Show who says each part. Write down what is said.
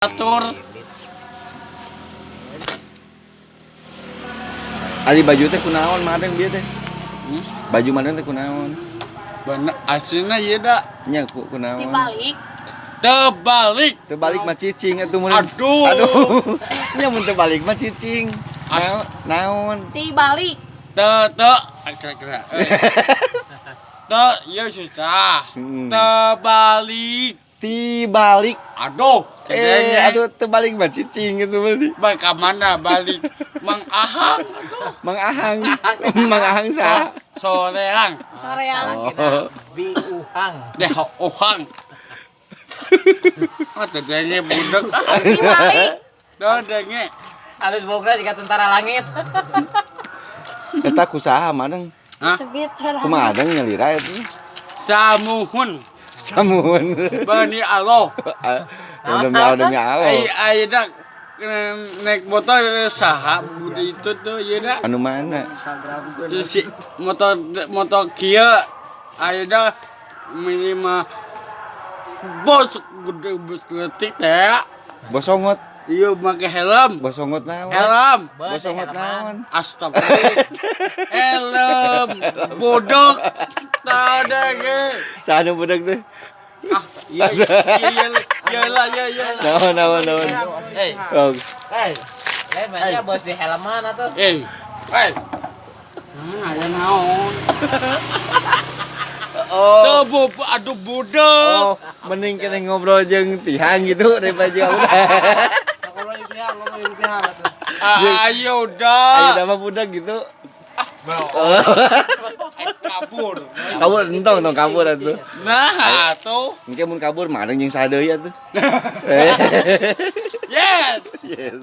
Speaker 1: Atur.
Speaker 2: Ari baju teh kunaon madeng bieu teh?
Speaker 1: Hmm?
Speaker 2: Baju madeng teh kunaon?
Speaker 1: Bener aslinya ieu da.
Speaker 2: Nya kunaon?
Speaker 3: Dibalik.
Speaker 1: Terbalik.
Speaker 2: Terbalik mah cicing atuh mun.
Speaker 1: Aduh.
Speaker 2: Aduh. Nya mun terbalik mah cicing. Naon?
Speaker 3: Dibalik.
Speaker 1: Te te kira-kira. Te ieu susah. Terbalik.
Speaker 2: Tibalik.
Speaker 1: Aduh,
Speaker 2: Eh, aduh, terbalik mah cicing itu berarti.
Speaker 1: Balik ke mana balik? Mang Ahang aduh.
Speaker 2: Mang Ahang. Mang Ahang sah.
Speaker 1: Soreang.
Speaker 3: Soreang.
Speaker 2: Oh.
Speaker 4: Bi uhang.
Speaker 1: Deh ohang. Oh, tedenge budak. Ah,
Speaker 3: Dibalik.
Speaker 1: tedenge.
Speaker 4: Halus bogna jika tentara langit.
Speaker 2: Eta kusaha madeng?
Speaker 1: Hah?
Speaker 3: Sebit soreang.
Speaker 2: Kumaha adeng nyalira itu?
Speaker 1: Samuhun.
Speaker 2: Samuhun.
Speaker 1: Bani Allah.
Speaker 2: Demi Allah, demi Allah.
Speaker 1: Ai ayeuna naik motor saha budi itu tuh ieu da.
Speaker 2: Anu mana?
Speaker 1: Si motor motor kieu ayeuna minimal bos gede bos letik teh.
Speaker 2: Bosongot.
Speaker 1: Iya make helm.
Speaker 2: Bosongot naon?
Speaker 1: Helm.
Speaker 2: Bosongot naon?
Speaker 1: Astagfirullah. Helm. Bodok. Tadenge.
Speaker 2: Saha nu budak teh?
Speaker 1: Ah, iya iya iya iya lah iya iya.
Speaker 2: Naon, naon, naon.
Speaker 4: Hei,
Speaker 2: Oh.
Speaker 1: Eh,
Speaker 4: lain mainnya bos di helman atuh.
Speaker 1: eh. Eh. Nah, aya naon?
Speaker 2: Oh.
Speaker 1: Tuh, bu, aduh budak.
Speaker 2: Oh, mending kena ngobrol jeung tihang gitu daripada jeung udah.
Speaker 1: Ah, ayo dah.
Speaker 2: Ayo nama budak gitu.
Speaker 1: Eh, kabur.
Speaker 2: Kabur entong tong kabur atuh.
Speaker 1: Nah, tuh.
Speaker 2: Engke mun kabur mah jeung saha deui atuh.
Speaker 1: Yes.
Speaker 2: Yes.